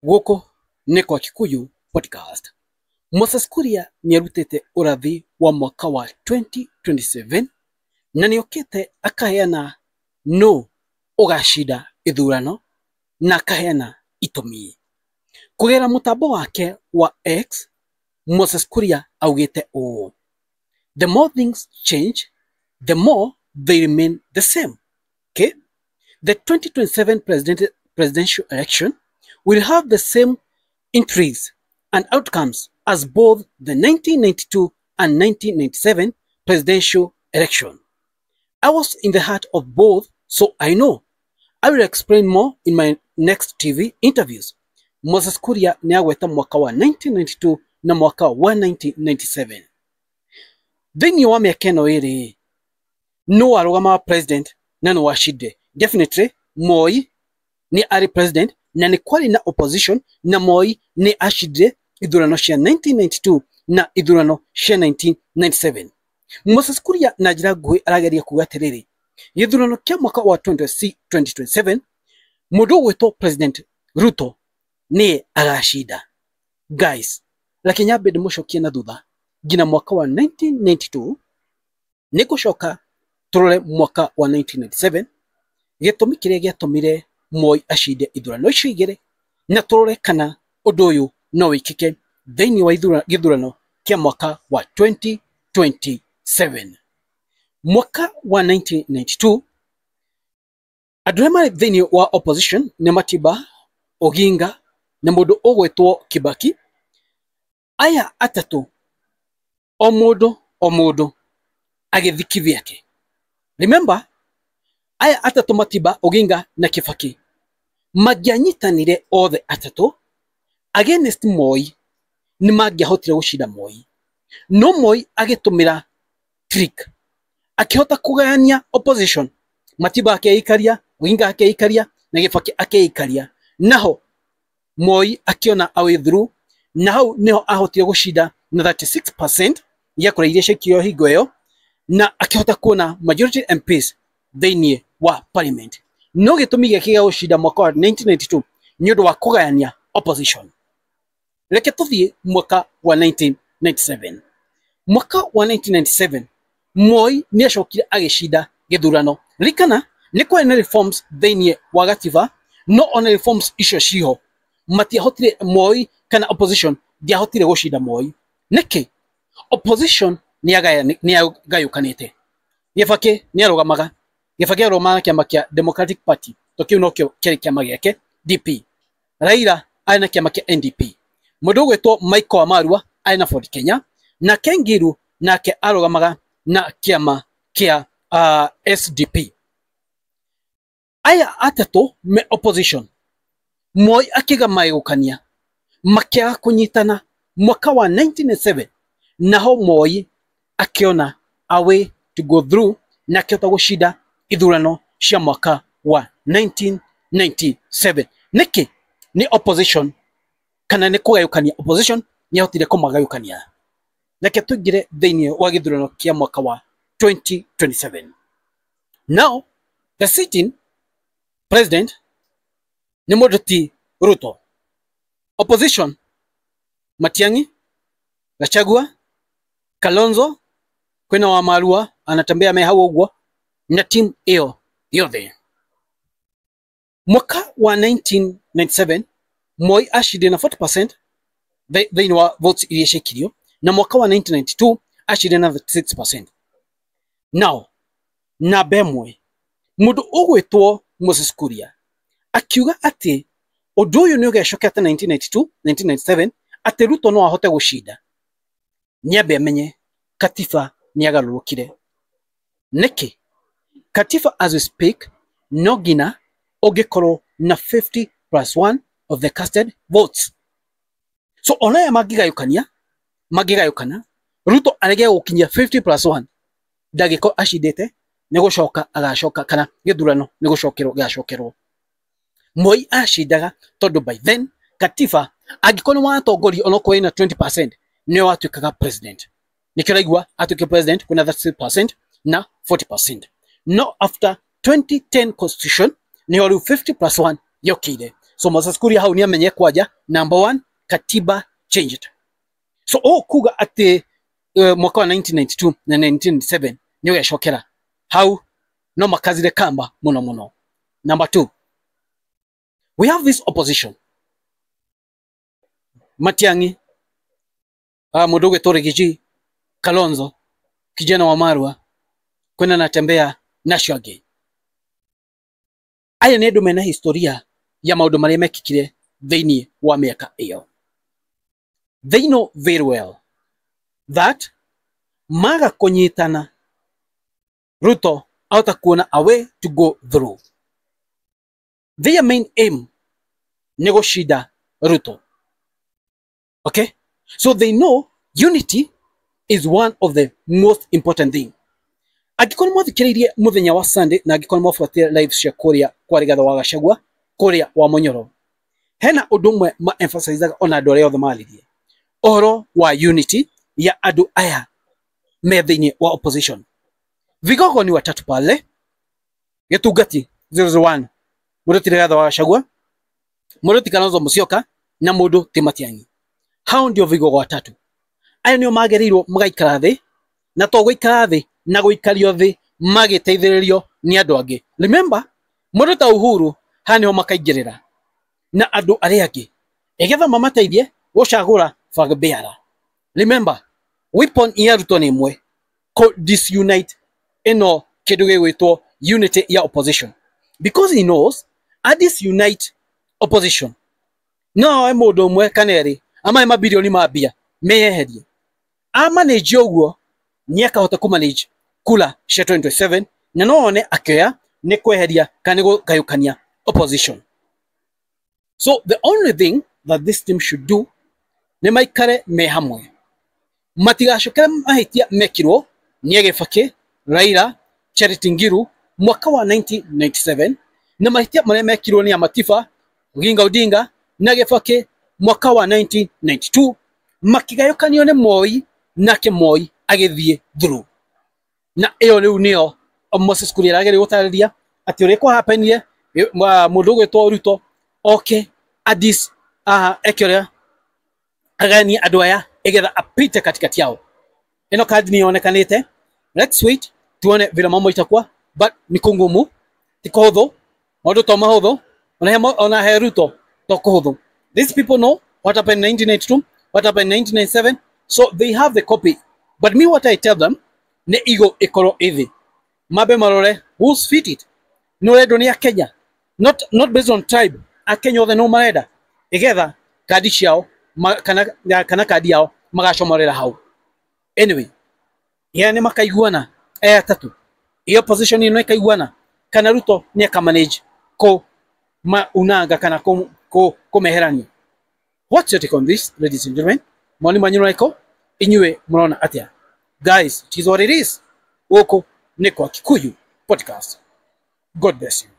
Gũkũ nĩ kwa Kikuyu Podcast. Moses Kuria nĩ arutĩte ũrathi wa mwaka wa 2027 na nĩ okĩte akaheana nũ ũgacinda ithurano na akaheana itũmi. Kũgerera mũtambo wake wa X, Moses Kuria augĩte ũũ: "The more things change, the more they remain the same." Okay? The 2027 presidential election will have the same intrigues and outcomes as both the 1992 and 1997 presidential election. I was in the heart of both, so I know. I will explain more in my next TV interviews. Moses Kuria nĩ agweta mwaka wa 1992 na mwaka wa 1997. Thĩinĩ wa mĩaka ĩno ĩrĩ, nũ warũgamaga president na nũ wacindire? Definitely Moi nĩ arĩ president na nĩ kwarĩ na opposition, na Moi nĩ acindire ithurano cia 1992 na ithurano cia 1997. Moses Kuria na njĩra nguhĩ arageria kuga atĩrĩrĩ, gĩthurano kĩa mwaka wa 2027, mũndũ ũgwĩtwo President Ruto nĩye agacinda. Guys, reke nyambe ndĩmũcokie na thutha nginya mwaka wa 1992, nĩ ngũcoka tũrore mwaka wa 1997, gĩtũmi kĩrĩa gĩatũmire Moi acinde ithurano icio igĩrĩ, na tũrore kana ũndũ ũyũ no wĩkĩke thĩinĩ wa gĩthurano kĩa mwaka wa 2027. Mwaka wa 1992, andũ arĩa marĩ thĩinĩ wa opposition nĩ Matiba, Oginga na mũndũ ũgwĩtwo Kibaki. Aya atatũ, o mũndũ o mũndũ agĩthiĩ kivyake. Remember, aya atatũ, Matiba, Oginga na Kibaki, mangĩanyitanire othe atatũ against Moi, nĩ mangĩahotire gũcinda Moi. No Moi agĩtũmĩra trick, akĩhota kũgayania opposition. Matiba akeikaria, Oginga akeikaria na Kibaki akeikaria. Naho Moi akiona a way through, na hau niho ahotire gũcinda na 36% ya kura iria ciaikirio hingo ĩyo, na akĩhota kuona majority MPs thĩinĩ wa parliament. No gĩtũmi gĩake gĩa gũcinda mwaka wa 1992 nĩ ũndũ wa kũgayania opposition. Reke tũthiĩ mwaka wa 1997. Mwaka wa 1997, Moi nĩ acokire agĩcinda gĩthurano. Ririkana nĩ kwarĩ na reforms thĩinĩ wa gatiba, no ona reforms icio ciho, matiahotire, Moi kana opposition ndiahotire gũcinda Moi. Nĩkĩ? Opposition nĩ yagayũkanĩte. Gĩbakĩ nĩ arũgamaga, Gĩbakĩ arũgamaga na kĩama kĩa Democratic Party, to kĩu nokĩo kĩarĩ kĩama gĩake, DP. Raila arĩ na kĩama kĩa NDP. Mũndũ ũgwĩtwo Michael Wamarua arĩ na Ford Kenya, na Ken Ngiru nake arũgamaga na kĩama kĩa SDP. Aya atatũ me opposition, Moi akĩgamagũkania, makĩaga kũnyitana mwaka wa 1997. Naho Moi akĩona a way to go through na akĩhota gũcinda ithurano cia mwaka wa 1997. Nĩkĩ? Nĩ opposition kana nĩ kũgayũkania opposition, nĩ ahotire kũmagayũkania. Reke tũingĩre thĩinĩ wa gĩthurano kĩa mwaka wa 2027. Now the sitting president nĩ mũndũ ti Ruto. Opposition, Matiang'i, Gachagua, Kalonzo, kwĩna wa Marua anatembea me hau ũguo na team ĩyo yothe. Mwaka wa 1997, Moi acindire na 40% thĩinĩ wa votes iria ciaikirio, na mwaka wa 1992 acindire na 36%. Now namba ĩmwe, mũndũ ũgwĩtwo Moses Kuria akiuga atĩ ũndũ ũyũ nĩ ũgecokete 1992 1997, atĩ Ruto no ahote gũcinda, nĩambe amenye katiba nĩ yagarũrũkire. Nĩkĩ? Katiba as we speak, no nginya ũngĩkorwo na 50 plus 1 of the casted votes. So ona aya mangĩgayũkania, mangĩgayũkana, Ruto arege gũkinyia 50 plus 1, ndangĩkorwo acindĩte, nĩ gũcoka agacoka kana gĩthurano nĩ gũcokerwo gĩgacokerwo. Moi acindaga tondũ by then katiba, angĩkorwo nĩ watongoria onokorwo ĩna 20%, nĩwe watuĩkaga president. Nĩkĩo ũraigua atuĩke president kwĩna 36% na 40%. No after 2010 constitution, nĩho rĩu 50 plus 1 yokĩire. So Moses Kuria hau nĩ amenye kwanja number one, katiba changed. So o kuga atĩ mwaka wa 1992 na 1997 nĩ ũgecokera hau, no makazire kamba mũno mũno. Number two, we have this opposition, Matiang'i, mũndũ ũgwĩtwo Riggy G, Kalonzo, kijana wa Marwa, kwĩna Natembeya na acio angĩ. Aya nĩ andũ mena historia ya maũndũ marĩa mekĩkire thĩinĩ wa mĩaka ĩyo. They know very well that maga kũnyitana, Ruto ahota kuona a way to go through. Their main aim nĩ gũcinda Ruto. Okay? So they know unity is one of the most important thing. Angĩkorwo nĩ mwathikĩrĩirie mũthenya wa Sunday na angĩkorwo nĩ mwabuatire live cia kũrĩa kwa Rigathĩ wa Gachagua, kũrĩa wa Munyoro, hena ũndũ ũmwe ma emphasizaga ona andũ arĩa othe maririe ũhoro wa unity ya andũ aya me thĩinĩ wa opposition. Vigogo ni watatu pale, Gĩtungati 001, mũndũ ti Rigathĩ wa Gachagua, mũndũ ti Kalonzo Musyoka na mũndũ ti Matiang'i. Hao ndio vigogo watatu. Aya nĩo magĩrĩirwo magaikara thĩ, na to gũikara thĩ na gũikario thĩ magĩteithĩrĩrio nĩ andũ angĩ. Remember, mũndũ ta Uhuru haha nĩho makaingĩrĩra na andũ arĩa angĩ ĩgetha mamateithie gũcagũra flag bearer. Remember, weapon ya Ruto nĩ ĩmwe, kũ disunite ĩno kĩndũ gĩgwĩtwo unity ya opposition, because he knows a disunite opposition no oe mũndũ ũmwe kana erĩ amahe mabirioni ma mbia meyeherie, amanage ũguo nĩ akahota kũmanage kura cia 2027, na no one akĩoya nĩ kweheria kana nĩ gũgayũkania opposition. So the only thing that this team should do nĩ maikare me hamwe, matigacokere mahĩtia mekirwo nĩ Kibaki, Raila, Charity Ngilu mwaka wa 1997, na mahĩtia marĩa mekirwo nĩ Amatiba, Oginga Odinga na Kibaki mwaka wa 1992, makĩgayũkanio nĩ Moi, nake Moi agĩthiĩ through. Na ĩyo rĩu nĩyo Moses Kuria arageria gũtarĩria atĩ ũrĩa kwahapenire, mũndũ ũgwĩtwo Ruto oke Addis eke ũrĩa agayanie andũ aya igetha apite katikati yao. Ĩno kandi nĩ yonekanĩte. Let's wait tuone vile mambo itakuwa, but ni kungumu, ti kũhũthũ, maũndũ to mahũthũ, ona he Ruto to kũhũthũ. These people know what happened in 1992, what happened in 1997, so they have the copy. But me, what I tell them, nĩ ego ĩkorwo ĩthĩ, mambe marore who's fit it, nĩ ũrendwo nĩ Akenya, not based on tribe. Akenya othe no marenda igetha kandi ciao kana kandi yao magacomorera hau. Anyway, ya nĩ makaiguana aya atatũ, iyo position ĩno ĩkaiguana, kana Ruto nĩ akamanage kũ maunanga kana kũmeherania. What's your take on this, ladies and gentlemen? Maoni manyu marĩkũ? Inyuĩ mũrona atĩa? Guys, it is what it is. Gũkũ nĩ kwa Kikuyu Podcast. God bless you.